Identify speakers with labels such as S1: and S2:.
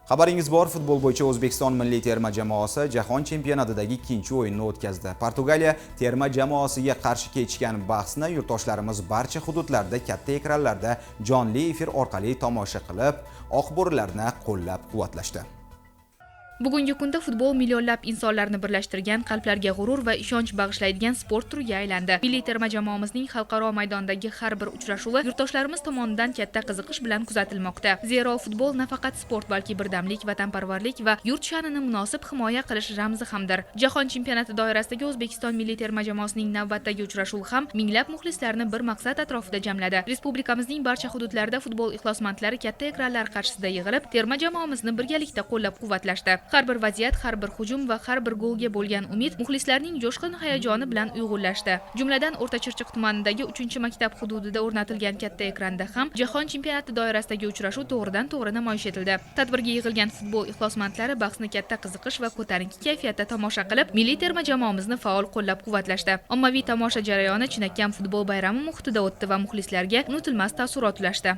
S1: Xabaringiz bor, futbol bo'yicha O'zbekiston milliy terma jamoasi jahon chempionatidagi ikkinchi o'yinni o'tkazdi. Portugaliya terma jamoasiga qarshi kechgan bahsni yurtdoshlarimiz barcha hududlarda katta ekranlarda jonli efir orqali tomosha qilib, oq bo'rilarni qo'llab-quvvatlashdi.
S2: Bugungi kunda futbol millionlab insonlarni birlashtirgan, qalblarga g'urur va ishonch bag'ishlaydigan sport turiga aylandi. Milliy terma jamoamizning xalqaro maydondagi har bir uchrashuvi yurtdoshlarimiz tomonidan katta qiziqish bilan kuzatilmoqda. Zero futbol nafaqat sport, balki birdamlik, vatanparvarlik va yurt sha'nini munosib himoya qilish ramzi hamdir. Jahon chempionati doirasidagi O'zbekiston milliy terma jamoasining navbatdagi uchrashuvi ham minglab muxlislarni bir maqsad atrofida jamladi. Respublikamizning barcha hududlarida futbol ixlosmandlari katta ekranlar qarshisida yig'ilib, terma jamoamizni birgalikda qo'llab-quvvatlashdi. Har bir vaziyat, har bir hujum va har bir golga bo'lgan umid muxlislarning jo'shqin hayajoni bilan uyg'unlashdi. Jumladan, O'rta Chirchiq tumanidagi 3-maktab hududida o'rnatilgan katta ekranda ham jahon chempionati doirasidagi uchrashuv to'g'ridan-to'g'ri namoyish etildi. Tadbirga yig'ilgan futbol ixlosmandlari bahsni katta qiziqish va ko'tarinki kayfiyatda tomosha qilib, milliy terma jamoamizni faol qo'llab-quvvatlashdi. Ommaviy tomosha jarayoni chinakam futbol bayrami muhitida o'tdi va muxlislarga unutilmas taassurot ulashdi.